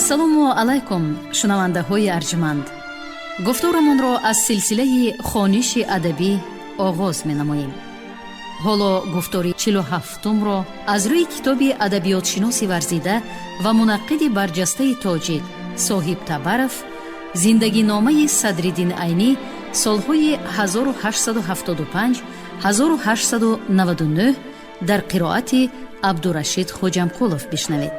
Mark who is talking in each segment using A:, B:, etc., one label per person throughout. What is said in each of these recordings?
A: Ассалому алайкум, шунавандаҳои арҷманд. Гуфторамонро аз силсилаи хониши адабӣ оғоз менамоем. Ҳоло гуфтори 47-умро аз рӯи китоби адабиётшиноси варзида ва мунаққиди барҷастаи тоҷик Соҳиб Табаров «Зиндагиномаи Садриддин Айнӣ солҳои 1875-1899» дар қироати Абдурашид Хоҷамкулов бишнавед.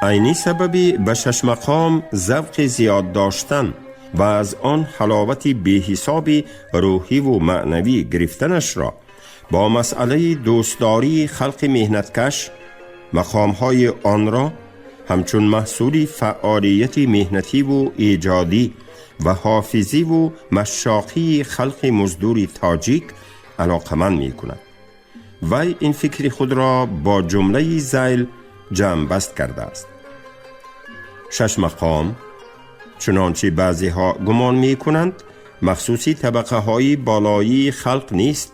B: Айнӣ сабаби ба шашмақом завқи зиёд доштан ва аз он ҳаловати беҳисоби рӯҳиву маънавӣ гирифтанашро бо масъалаи дӯстдории халқи меҳнаткаш, мақомҳои онро ҳамчун маҳсули фаъолияти меҳнативу эҷодӣ ва ҳофизиву машшоқии халқи муздури тоҷик алоқаманд мекунад. Вай ин фикри худро бо ҷумлаи зайл ҷамъбаст кардааст: шашмақом, чунончи баъзеҳо гумон мекунанд, махсуси табақаҳои болоии халқ нест,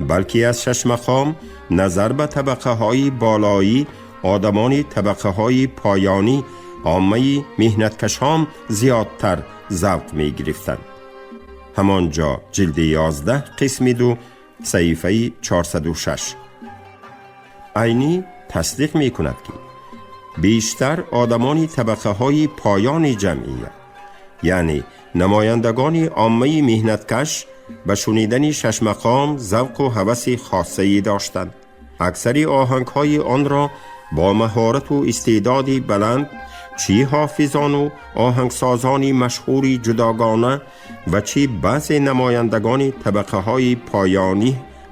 B: балки аз шашмақом назар ба табақаҳои болоӣ одамони табақаҳои поёнӣ, оммаи меҳнаткашон зиёдтар завқ мегирифтанд. Ҳамон ҷо, ҷилди 11, қисми 2, саҳифаи 406. Айнӣ тасдиқ мекунад, ки бештар одамони табақаҳои поёни ҷамъият, яъне намояндагони оммаи меҳнаткаш, ба шунидани шашмақом завқу ҳаваси хоссае доштанд. Аксари оҳангҳои онро бо маҳорату истеъдоди баланд чӣ ҳофизону оҳангсозони машҳури ҷудогона ва чӣ баъзе намояндагони табақаҳои поёнӣ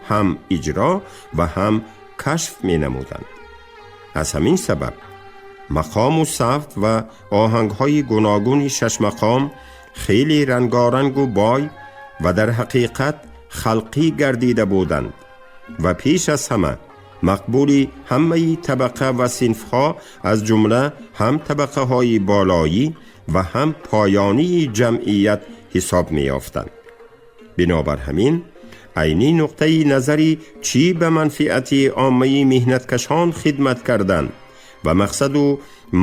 B: ҳам иҷро ва ҳам кашф менамуданд. Аз ҳамин сабаб мақому савт ва оҳангҳои гуногуни шашмақом хеле рангорангу бой ва дар ҳақиқат халқӣ гардида буданд ва пеш аз ҳама мақбули ҳамаи табақа ва синфҳо, аз ҷумла ҳам табақаҳои болоӣ ва ҳам поёнии ҷамъият ҳисоб меёфтанд. Бинобар ҳамин, айнӣ нуқтаи назари чӣ ба манфиати оммаи меҳнаткашон хидмат кардан ва мақсаду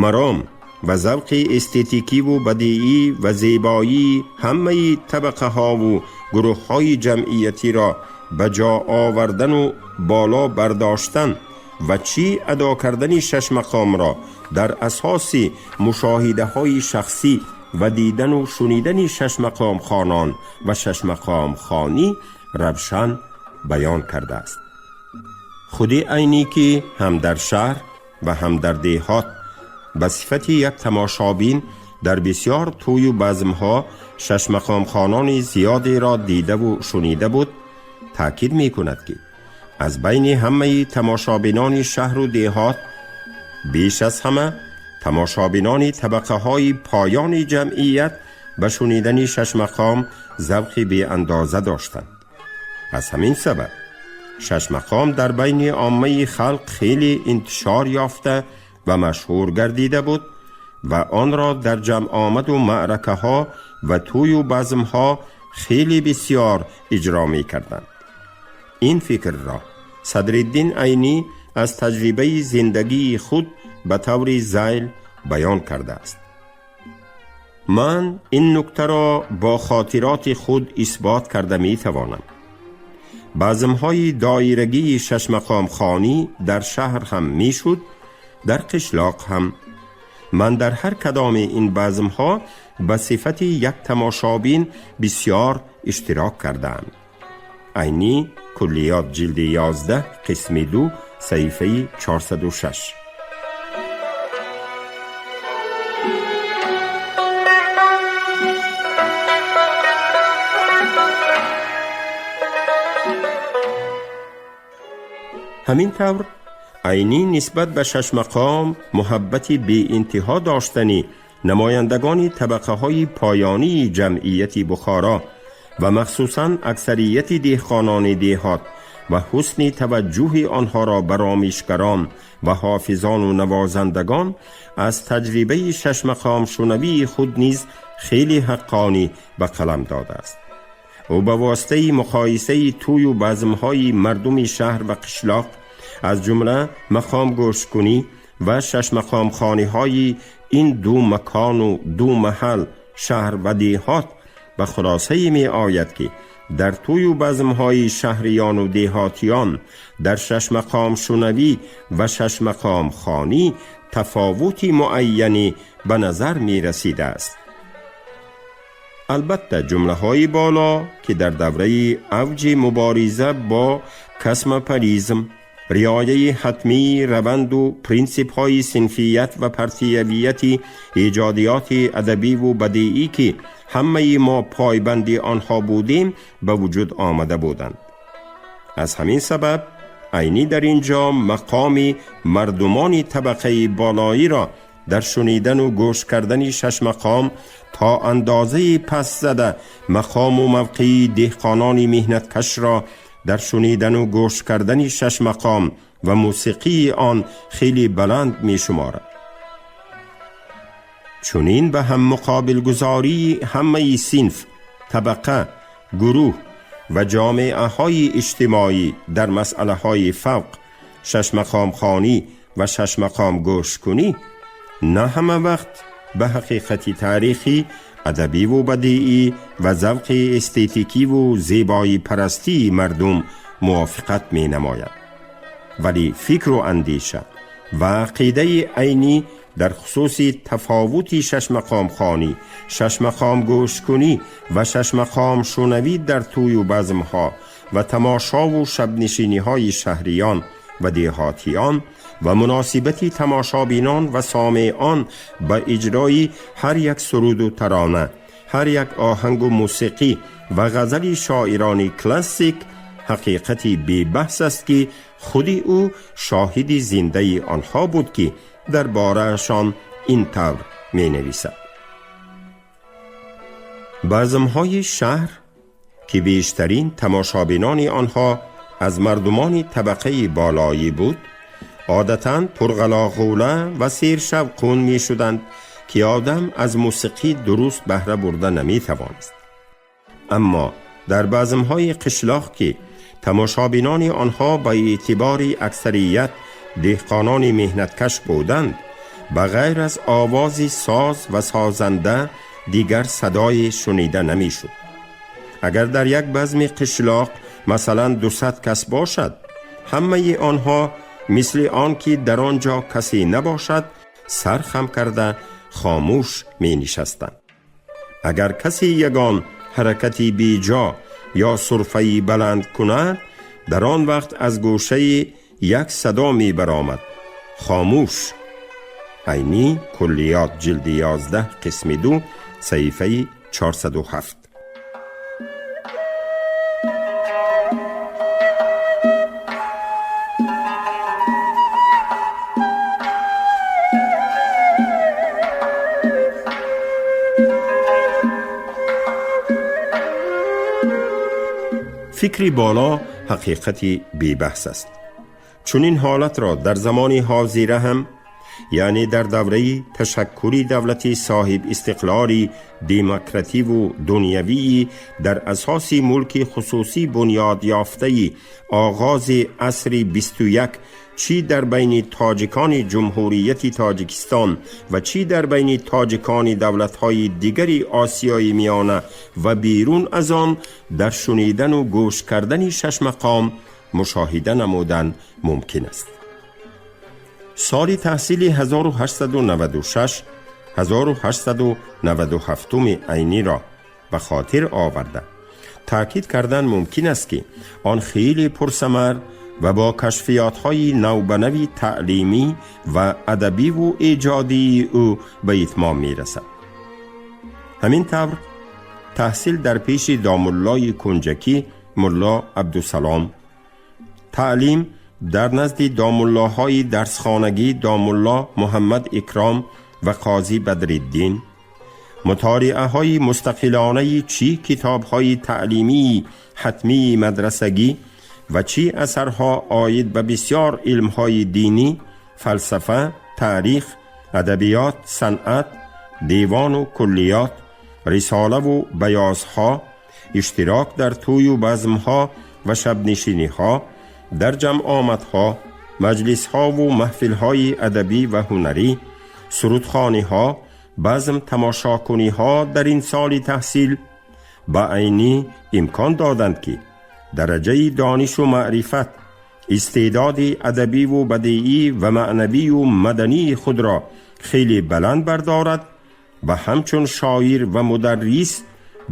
B: маром ва завқи эстетикиву бадиӣ ва зебоии ҳамаи табақаҳову гурӯҳҳои ҷамъиятиро ба ҷо овардану боло бардоштан ва чӣ адо кардани шашмақомро дар асоси мушоҳидаҳои шахсӣ ва дидану шунидани шашмақомхонон ва шашмақомхонӣ равшан баён кардааст. Худи Айнӣ, ки ҳам дар шаҳр ва ҳам дар деҳот ба сифати як тамошобин дар бисёр тӯю базмҳо шашмақомхонони зиёдеро дидаву шунида буд, таъкид мекунад, ки аз байни ҳамаи тамошобинони шаҳру деҳот беш аз ҳама тамошобинони табақаҳои поёни ҷамъият ба шунидани шашмақом завқи беандоза доштанд. Аз ҳамин сабаб шашмақом дар байни оммаи халқ хеле интишор ёфта ва машҳур гардида буд ва онро дар ҷамъомаду маъракаҳо ва тӯю базмҳо хеле бисёр иҷро мекарданд. Ин фикрро Садриддин Айнӣ аз таҷрибаи зиндагии худ ба таври зайл баён кардааст: ман ин нуктаро бо хотироти худ исбот карда метавонам. Базмҳои доирагии шашмақомхонӣ дар шаҳр ҳам мешуд, дар қишлоқ ҳам. Ман дар ҳар кадоми ин базмҳо ба сифати як тамошобин бисёр иштирок кардаам. Айнӣ, «Куллиёт», ҷилди 11, қисми 2, саҳифаи 406. Ҳамин тавр, Айнӣ нисбат ба шашмақом муҳаббати беинтиҳо доштани намояндагони табақаҳои поёнии ҷамъияти Бухоро ва махсусан аксарияти деҳқонони деҳот ва ҳусни таваҷҷӯҳи онҳоро ба ромишгарон ва ҳофизону навозандагон аз таҷрибаи шашмақомшунавии худ низ хеле ҳаққонӣ ба қалам додааст. Ӯ ба воситаи муқоисаи тӯю базмҳои мардуми шаҳр ва қишлоқ, аз ҷумла мақомгӯшкунӣ ва шашмақомхониҳои ин ду макону ду маҳал, шаҳр ва деҳот, ба хулосае меояд, ки дар тӯю базмҳои шаҳриёну деҳотиён дар шашмақомшунавӣ ва шашмақомхонӣ тафовути муайяне ба назар мерасидааст. Албатта, ҷумлаҳои боло, ки дар давраи авҷи мубориза бо космополизм, риояи ҳатмии раванду принсипҳои синфият ва партиявияти эҷодиёти адабиву бадиӣ, ки ҳамаи мо пойбанди онҳо будем, ба вуҷуд омада буданд. Аз ҳамин сабаб Айнӣ дар ин ҷо мақоми мардумони табақаи болоиро дар шунидану гӯш кардани шашмақом то андозаи пас зада, мақому мавқеи деҳқонони меҳнаткашро дар шунидану гӯш кардани шашмақом ва мусиқии он хеле баланд мешуморад. Чунин ба ҳам муқобилгузории ҳамаи синф, табақа, гурӯҳ ва ҷомеаҳои иҷтимоӣ дар масъалаҳои фавқ, шашмақомхонӣ ва шашмақомгӯшкунӣ, на ҳама вақт ба ҳақиқати таърихӣ, адабиву бадиӣ ва завқи эстетикиву зебоипарастии мардум мувофиқат менамояд. Вале фикру андеша ва ақидаи Айнӣ дар хусуси тафовути шашмақомхонӣ, шашмақомгӯшкунӣ ва шашмақомшунавӣ дар тӯю базмҳо ва тамошову шабнишиниҳои шаҳриён ва деҳотиён ва муносибати тамошобинон ва сомеъон ба иҷрои ҳар як суруду тарона, ҳар як оҳангу мусиқӣ ва ғазали шоирони классик ҳақиқати бебаҳс аст, ки худи ӯ шоҳиди зиндаи онҳо буд, ки дар бораашон ин тавр менависад: базмҳои шаҳр, ки бештарин тамошобинони онҳо аз мардумони табақаи болоӣ буд, одатан пурғалоғула ва сершавқун мешуданд, ки одам аз мусиқӣ дуруст баҳра бурда наметавонист. Аммо дар базмҳои қишлоқ, ки тамошобинони онҳо ба эътибори аксарият деҳқонони меҳнаткаш буданд, ба ғайр аз овози соз ва созанда дигар садое шунида намешуд. Агар дар як базми қишлоқ масалан 200 кас бошад, ҳамаи онҳо мисли он ки дар он ҷо касе набошад, сар хам карда хомӯш менишастанд. Агар касе ягон ҳаракати беҷо ё сурфаи баланд кунад, дар он вақт аз гӯшаи як садо мебаромад: «Хомӯш!» Айнӣ, Куллиёт, ҷилди 11, қисми 2, саҳифаи 407. Фикри боло ҳақиқати бебаҳс аст. Чунин ҳолатро дар замони ҳозира ҳам, яъне дар давраи ташаккули давлати соҳибистиқлоли демокративу дунявии дар асоси мулки хусусӣ бунёд ёфтаи оғози асри 21, чӣ дар байни тоҷикони Ҷумҳурияти Тоҷикистон ва чӣ дар байни тоҷикони давлатҳои дигари Осиёи Миёна ва берун аз он, дар шунидану гӯш кардани шашмақом мушоҳида намудан мумкин аст. Соли таҳсили 1896 1897 Айниро ба хотир оварда таъкид кардан мумкин аст, ки он хеле пурсамар ва бо кашфиётҳои навбанави таълимӣ ва адабиву эҷодии ӯ ба итмом мерасад. Ҳамин тавр, таҳсил дар пеши домуллои кунҷакӣ Мулло Абдусалом, таълим дар назди домуллоҳои дарсхонагӣ домулло Муҳаммад Икром ва қозӣ Бадриддин, Мутолиаҳои мустақилонаи чӣ китобҳои таълимии ҳатмии мадрасагӣ ва чӣ асарҳо оид ба бисёр илмҳои динӣ, фалсафа, таърих, адабиёт, санъат, девону куллиёт, рисолаву баёзҳо, иштирок дар тӯю базмҳо ва шабнишиниҳо, дар ҷамъомадҳо, маҷлисҳову маҳфилҳои адабӣ ва ҳунарӣ, сурудхониҳо, базм тамошокуниҳо дар ин соли таҳсил ба Айнӣ имкон доданд, ки дараҷаи донишу маърифат, истеъдоди адабиву бадиӣ ва маънавию мадании худро хеле баланд бардорад ва ҳамчун шоир ва мударрис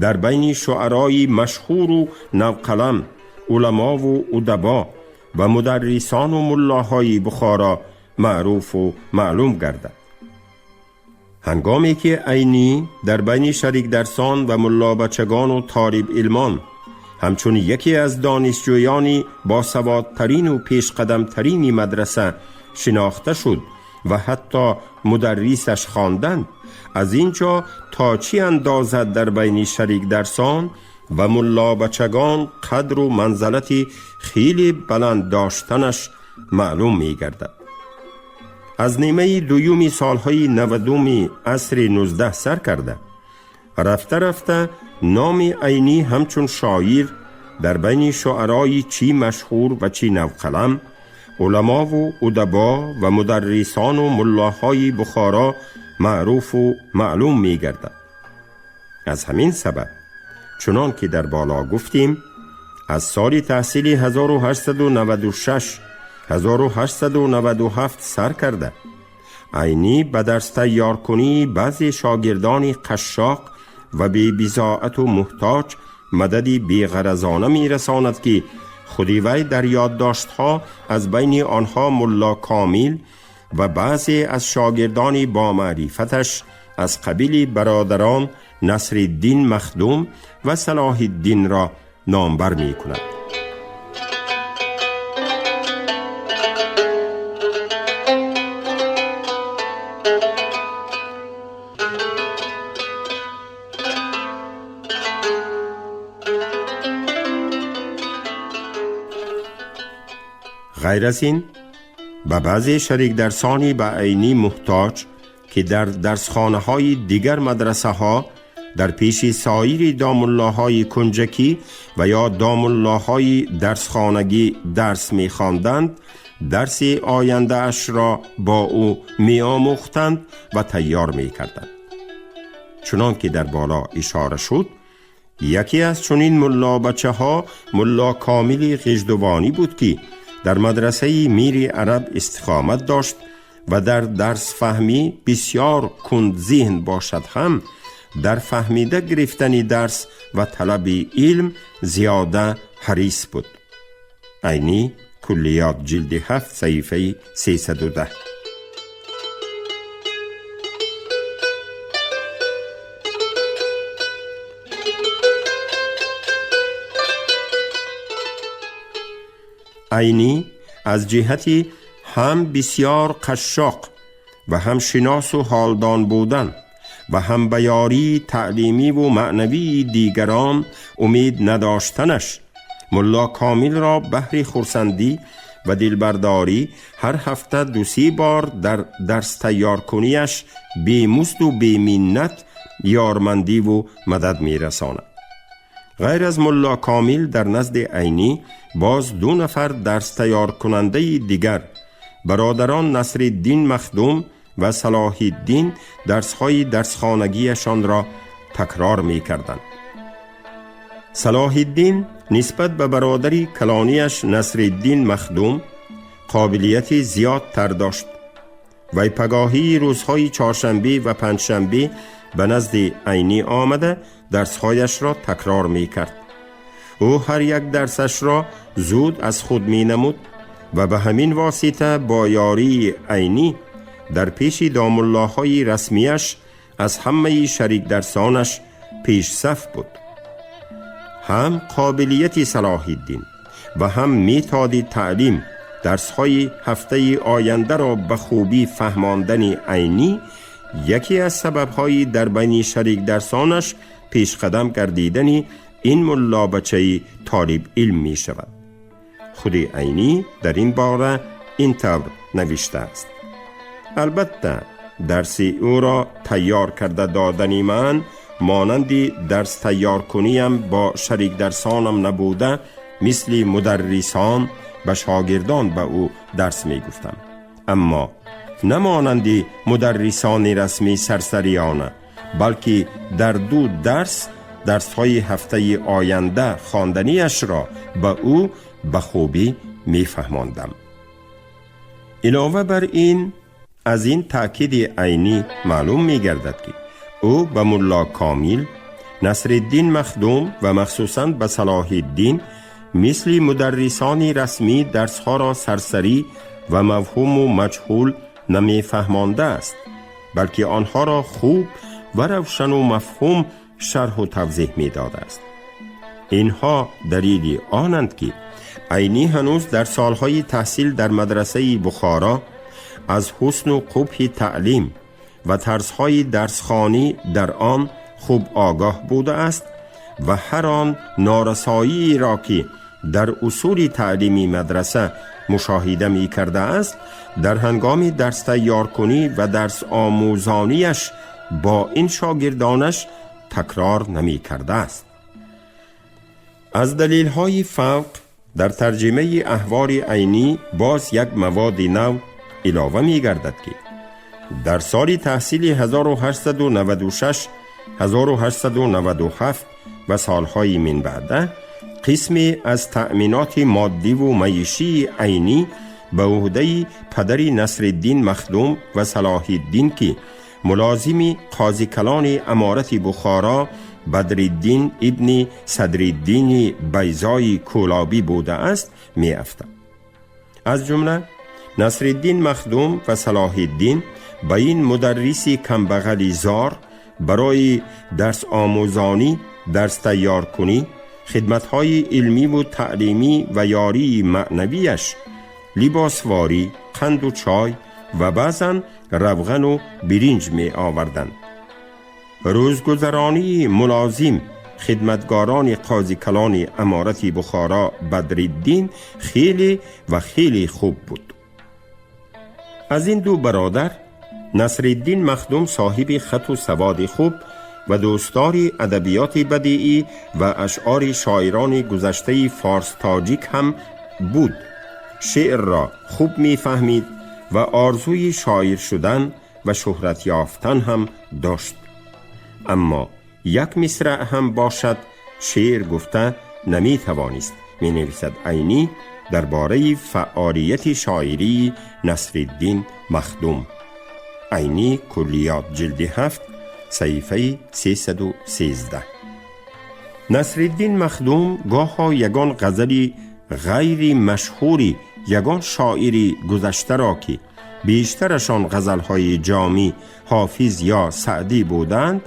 B: дар байни шуарои машҳуру навқалам, уламову удабо ва мударрисону муллоҳои Бухоро маъруфу маълум гардад. Ҳангоме ки Айнӣ дар байни шарикдарсон ва муллобачагону толибилмон ҳамчун яке аз донишҷӯёни босаводтарину пешқадамтарини мадраса шинохта шуд ва ҳатто мударрисаш хонданд, аз ин ҷо то чӣ андоза дар байни шарикдарсон ва муллобачагон қадру манзалати хеле баланд доштанаш маълум мегардад. Аз нимаи дуюми солҳои 90-уми асри 19 сар карда, рафта рафта номи Айнӣ ҳамчун шоир дар байни шуарои чӣ машҳур ва чӣ навқалам, уламову удабо ва мударрисону муллоҳои Бухоро маъруфу маълум мегардад. Аз ҳамин сабаб, чунон ки дар боло гуфтем, аз соли таҳсили 1896 1897 сар карда, Айнӣ ба дарс тайёркунии баъзе шогирдони қашшоқ ва бебизоату муҳтоҷ мадади беғаразона мерасонад, ки худи вай дар ёддоштҳо аз байни онҳо Мулло Комил ва баъзе аз шогирдони бомаърифаташ аз қабили бародарон Насриддин Махдум ва Салоҳиддинро номбар мекунад. Ғайр аз ин, ба баъзе шарикдарсони ба Айнӣ муҳтоҷ, ки дар дарсхонаҳои дигар мадрасаҳо дар пеши соири домуллоҳои кунҷакӣ ва ё домуллоҳои дарсхонагӣ дарс мехонданд, дарси ояндаашро бо ӯ меомӯхтанд ва тайёр мекарданд. Чунон ки дар боло ишора шуд, яке аз чунин муллобачаҳо Мулло Комили Ғиждувонӣ буд, ки дар мадрасаи Мири Араб истиқомат дошт ва дар дарсфаҳмӣ бисёр кундзиҳн бошад ҳам, дар фаҳмида гирифтани дарс ва талаби илм зиёда ҳарис буд. Айнӣ, Куллиёт, ҷилди 7, саҳифаи 310. Айнӣ аз ҷиҳати ҳам бисёр қашшоқ ва ҳам шиносу ҳолдон будан ва ҳам ба ёрии таълимиву маънавии дигарон умед надоштанаш, Мулло Комилро баҳри хурсандӣ ва дилбардорӣ ҳар ҳафта ду-се бор дар дарс тайёркунияш бемузду беминнат ёрмандиву мадад мерасонад. Ғайр аз Мулло Комил, дар назди Айнӣ боз ду нафар дарстайёркунандаи дигар, бародарон Насриддин Махдум ва Салоҳиддин, дарсҳои дарсхонагиашонро такрор мекарданд. Салоҳиддин нисбат ба бародари калонияш Насриддин Махдум қобилияти зиёдтар дошт. Вай пагоҳии рӯзҳои чоршанбе ва панҷшанбе ба назди Айнӣ омада, дарсҳояшро такрор мекард. Ӯ ҳар як дарсашро зуд аз худ менамуд ва ба ҳамин восита бо ёрии Айнӣ дар пеши домуллоҳои расмияш аз ҳамаи шарикдарсонаш пешсаф буд. Ҳам қобилияти Салоҳиддин ва ҳам методи таълим, дарсҳои ҳафтаи ояндаро ба хубӣ фаҳмондани Айнӣ яке аз сабабҳои дар байни шарикдарсонаш пешқадам гардидани ин муллобачаи толиб илм мешавад. Худи Айнӣ дар ин бора ин тавр навиштааст: албатта, дарси ӯро тайёр карда додани ман монанди дарс тайёркуниям бо шарикдарсонам набуда, мисли мударрисон ба шогирдон ба ӯ дарс мегуфтам, аммо на монанди мударрисони расмӣ сарсариёна, балки дар ду дарс дарсҳои ҳафтаи оянда хонданиашро ба ӯ ба хубӣ мефаҳмондам. Илова бар ин, аз ин таъкиди Айнӣ маълум мегардад, ки ӯ ба Мулло Комил, Насриддин Махдум ва махсусан ба Салоҳиддин мисли мударрисони расмӣ дарсҳоро сарсарӣ ва мафҳуму маҷҳул намефаҳмондааст, балки онҳоро хуб ва равшану мафҳум шарҳу тавзеҳ медодааст. Инҳо далели онанд, ки Айнӣ ҳанӯз дар солҳои таҳсил дар мадрасаи Бухоро аз ҳусну қубҳи таълим ва тарзҳои дарсхонӣ дар он хуб огоҳ будааст ва ҳар он норасоиеро, ки дар усули таълими мадраса мушоҳида мекардааст, дар ҳангоми дарстайёркунӣ ва дарсомӯзонияш бо ин шогирдонаш такрор намекардааст. Аз далелҳои фавқ дар тарҷимаи аҳволи Айнӣ боз як маводи нав илова мегардад, ки дар соли таҳсили 1896 1897 ва солҳои минбаъда қисме аз таъминоти моддиву маишии Айнӣ ба ӯҳдаи падари Насриддин Махдум ва Салоҳиддин, ки мулозими қозикалони аморати Бухоро Бадриддин ибни Садриддини Байзои Кӯлобӣ будааст, меафтад. Аз ҷумла Насриддин Махдум ва Салоҳиддин ба ин мударриси камбағали зор барои дарсомӯзонӣ, дарстайёркунӣ, хидматҳои илмиву таълимӣ ва ёрии маънавияш либосворӣ, қанду чой ва баъзан равғану биринҷ меоварданд. Рӯзгузаронии мулозим хидматгорони қозикалони аморати Бухоро Бадриддин хеле ва хеле хуб буд. Аз ин ду бародар Насриддин Махдум соҳиби хату саводи хуб ва дӯстдори адабиёти бадиӣ ва ашъори шоирони гузаштаи форс-тоҷик ҳам буд. Шеърро хуб мефаҳмид ва орзуи шоир шудан ва шӯҳрат ёфтан ҳам дошт, аммо як мисраъ ҳам бошад шеър гуфта наметавонист, менависад Айнӣ дар бораи фаъолияти шоирии Насриддин Махдум. Айнӣ, Куллиёт, ҷилди 7, саҳифаи 313. Насриддин Махдум гоҳо ягон ғазали ғайри машҳури ягон шоири гузаштаро, ки бештарашон ғазалҳои Ҷомӣ, Ҳофиз ё Саъдӣ буданд,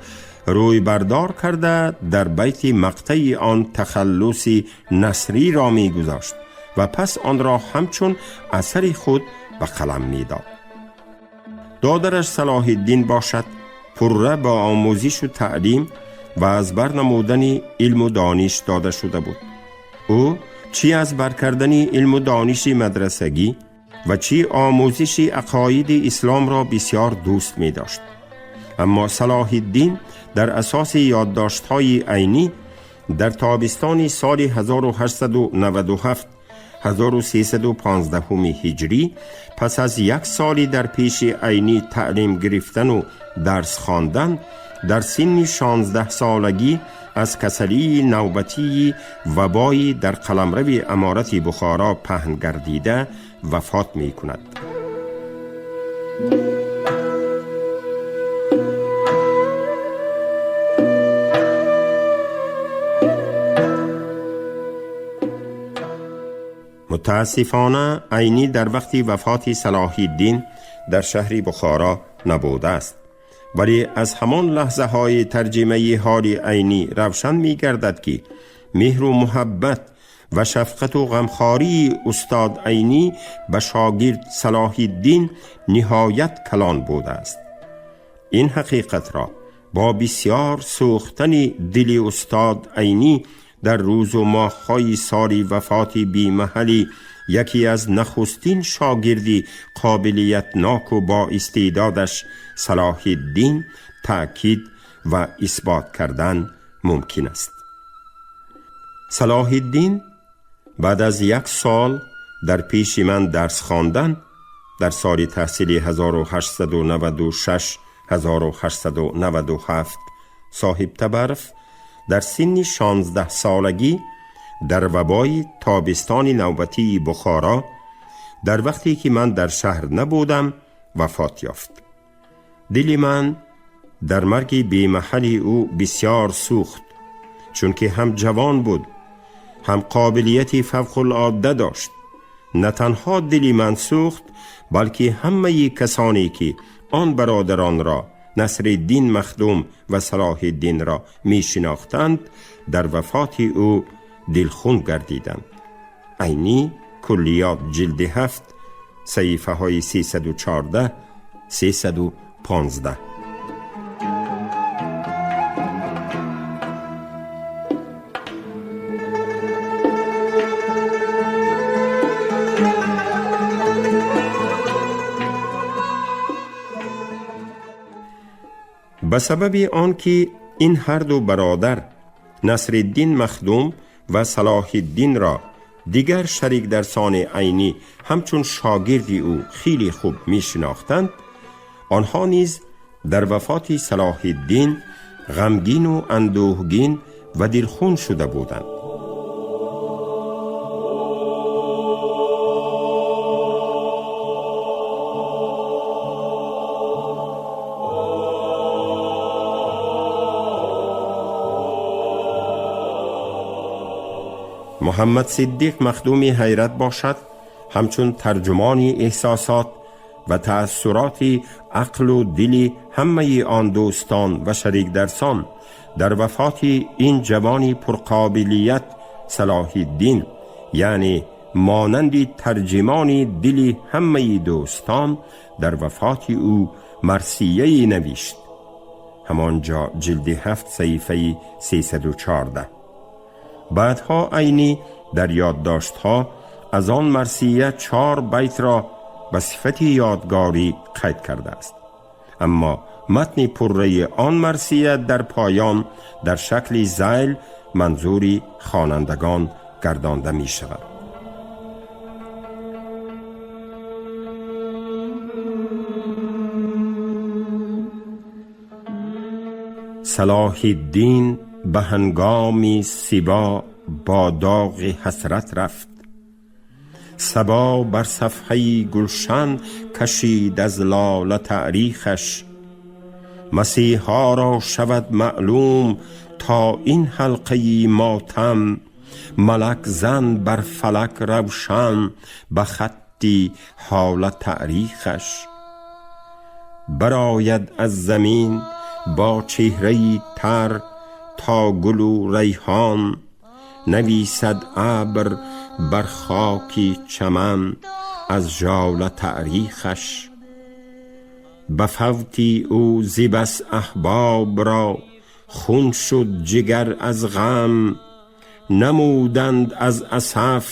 B: рӯйбардор карда, дар байти мақтаи он тахаллуси насриро мегузошт ва пас онро ҳамчун асари худ ба қалам медод. Додараш Салоҳиддин бошад, пурра ба омӯзишу таълим ва аз бар намудани илму дониш дода шуда буд. Ӯ чӣ аз бар кардани илму дониши мадрасагӣ ва чӣ омӯзиши ақоиди исломро бисёр дӯст медошт. Аммо Салоҳиддин дар асоси ёддоштҳои Айнӣ дар тобистони соли 1897 1315 ҳиҷрӣ пас аз як соли дар пеши Айнӣ таълим гирифтану дарс хондан дар синни 16 солагӣ аз касалии навбатии вабои дар қаламрави аморати Бухоро паҳн гардида вафот мекунад. Мутаассифона, Айнӣ дар вақти вафоти Салоҳиддин дар шаҳри Бухоро набудааст, вале аз ҳамон лаҳзаҳои тарҷимаи ҳоли Айнӣ равшан мегардад, ки меҳру муҳаббат ва шафқату ғамхории устод Айнӣ ба шогирд Салоҳиддин ниҳоят калон будааст. Ин ҳақиқатро бо бисёр сӯхтани дили устод Айнӣ дар рӯзу моҳҳои соли вафоти бемаҳали яке аз нахустин шогирди қобилиятноку боистеъдодаш Салоҳиддин таъкид ва исбот кардан мумкин аст. Салоҳиддин баъд аз як сол дар пеши ман дарс хондан дар соли таҳсили 1896-1897 соҳиб Табаров дар синни 16 солагӣ дар вабои тобистони навбатии Бухоро дар вақте ки ман дар шаҳр набудам вафот ёфт. Дили ман дар марги бемаҳали ӯ бисёр сӯхт, чунки ҳам ҷавон буд, ҳам қобилияти фавқулодда дошт. На танҳо дили ман сӯхт, балки ҳамаи касоне ки он бародаронро Насриддин Махдум ва Салоҳиддинро мешинохтанд, дар вафоти ӯ дилхун гардиданд. Айнӣ, Куллиёт, ҷилди 7, саҳифаҳои 314, 315. Ба сабаби он ки ин ҳарду бародар Насриддин Махдум ва Салоҳиддинро дигар шарикдарсони Айнӣ ҳамчун шогирди ӯ хеле хуб мешинохтанд, онҳо низ дар вафоти Салоҳиддин ғамгину андӯҳгин ва дилхун шуда буданд. Муҳаммад Сиддиқ Махдуми Ҳайрат бошад, ҳамчун тарҷумони эҳсосот ва таассуроти ақлу дили ҳамаи он дӯстон ва шарикдарсон дар вафоти ин ҷавони пурқобилият Салоҳиддин, яъне монанди тарҷимони дили ҳамаи дӯстон дар вафоти ӯ марсияе навишт. Ҳамон ҷо, ҷилди 7, саҳифаи 314. Баъдҳо Айнӣ дар ёддоштҳо аз он марсия чор байтро ба сифати ёдгорӣ қайд кардааст, аммо матни пурраи он марсия дар поён дар шакли зайл манзури хонандагон гардонда мешавад. Салоҳиддин ба ҳангоми сибо бо доғи ҳасрат рафт. Сабо бар сафҳаи гулшан кашид аз лола таърихаш. Масеҳоро шавад маълум то ин ҳалқаи мотам, малак зан бар фалак равшан ба хатти ҳола таърихаш. Барояд аз замин бо чеҳраи тар то гулу райҳон, нависад абр бар хоки чаман аз жола таърихаш. Ба фавти ӯ зи бас аҳбобро хун шуд ҷигар аз ғам, намуданд аз асаф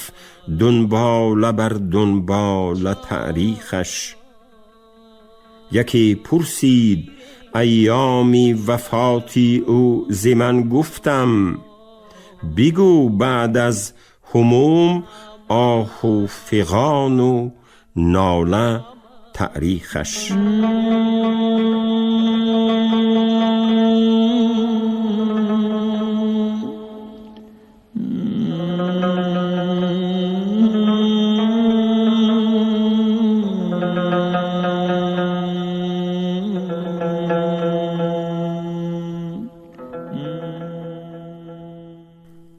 B: дунбола бар дунбола таърихаш. Яке пурсид айёми вафоти ӯ зи ман, гуфтам: бигӯ баъд аз ҳумум оҳу фиғону нола таърихаш.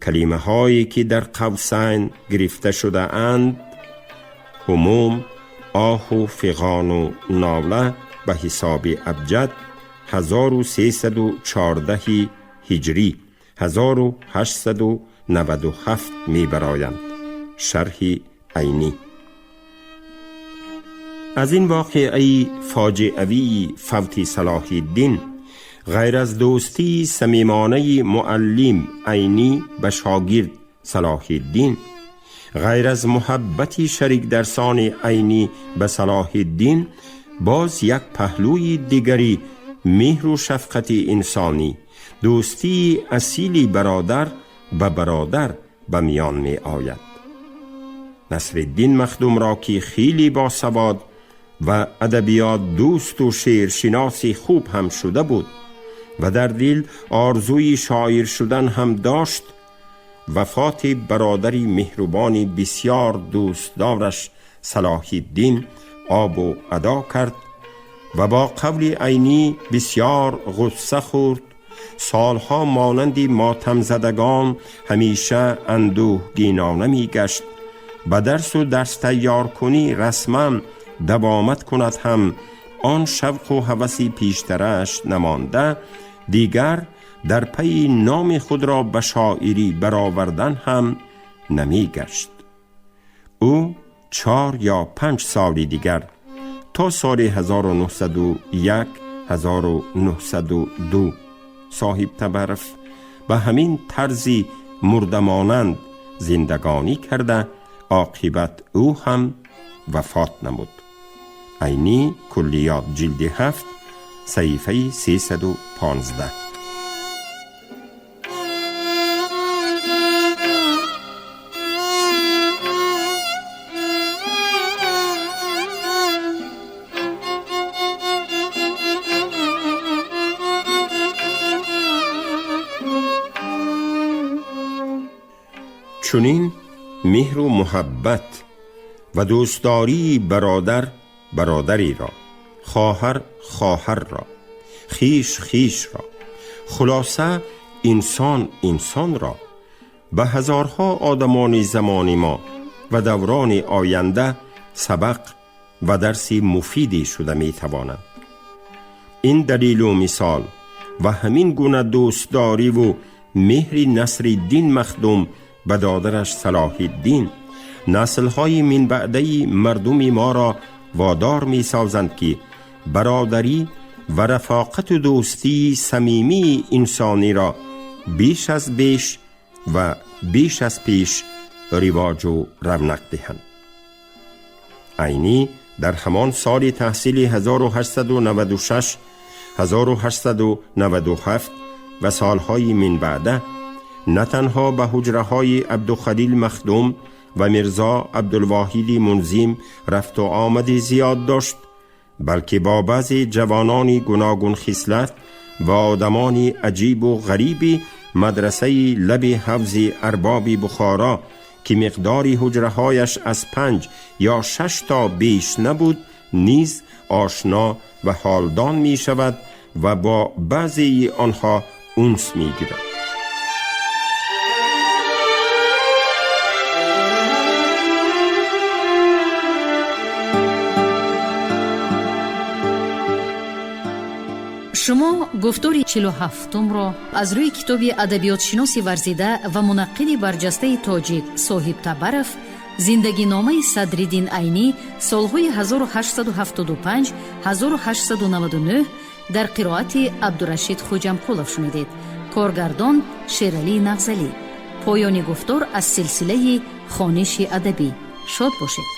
B: Калимаҳое ки дар қавсайн гирифта шудаанд, ҳумум, оҳу фиғону нола, ба ҳисоби абҷад 1314 ҳиҷрӣ 1897 мебароянд. Шарҳи Айнӣ. Аз ин воқеаи фоҷиавии фавти Салоҳиддин ғайр аз дӯстии самимонаи муаллим Айнӣ ба шогирд Салоҳиддин, ғайр аз муҳаббати шарикдарсони Айнӣ ба Салоҳиддин, боз як паҳлӯи дигари меҳру шафқати инсонӣ, дӯстии асили бародар ба бародар ба миён меояд. Насриддин Махдумро ки хеле босавод ва адабиёт дӯсту шеършиноси хуб ҳам шуда буд ва дар дил орзуи шоир шудан ҳам дошт, вафоти бародари меҳрубони бисёр дӯстдораш Салоҳиддин обу адо кард ва бо қавли Айнӣ бисёр ғусса хӯрд. Солҳо монанди мотамзадагон ҳамеша андӯҳгинона мегашт. Ба дарсу дарс тайёркунӣ расман давомат кунад ҳам он шавқу ҳаваси пештарааш намонда, дигар дар пайи номи худро ба шоирӣ баровардан ҳам намегашт. Ӯ 4 ё 5 соли дигар то соли 1901 1902 Соҳиб Табаров ба ҳамин тарзи мурдамонанд зиндагонӣ карда, оқибат ӯ ҳам вафот намуд. Айнӣ, Куллиёт, ҷилди 7, саҳифаи 315. Чунин меҳру муҳаббат ва дӯстдории бародар бародариро, хоҳар хоҳарро, хиш хишро, хулоса инсон инсонро ба ҳазорҳо одамони замони мо ва даврони оянда сабақ ва дарси муфиде шуда метавонанд. Ин далилу мисол ва ҳамин гуна дӯстдориву меҳри Насриддин Махдум ба додараш Салоҳиддин наслҳои минбаъдаи мардуми моро водор месозанд, ки бародарӣ ва рафоқату дӯстии самимии инсониро беш аз беш ва беш аз пеш ривоҷу равнақ диҳанд. Айнӣ дар ҳамон соли таҳсили 1896 1897 ва солҳои минбаъда на танҳо ба ҳуҷраҳои Абдухалил Махдум ва Мирзо Абдулвоҳиди Мунзим рафту омади зиёд дошт, балки бо баъзе ҷавонони гуногунхислат ва одамони аҷибу ғариби мадрасаи лаби ҳавзи Арбоби Бухоро, ки миқдори ҳуҷраҳояш аз панҷ ё шаш то беш набуд, низ ошно ва ҳолдон мешавад ва бо баъзеи онҳо унс мегирад.
A: Шумо гуфтори 47-умро аз рӯи китоби адабиётшиноси варзида ва мунаққиди барҷастаи тоҷик Соҳиб Табаров «Зиндагиномаи Садриддин Айнӣ солҳои 1875-1899» дар қироати Абдурашид Хуҷамқулов шунидед. Коргардон Шералӣ Нағзалӣ. Поёни гуфтор аз силсилаи хониши адабӣ. Шод бошед.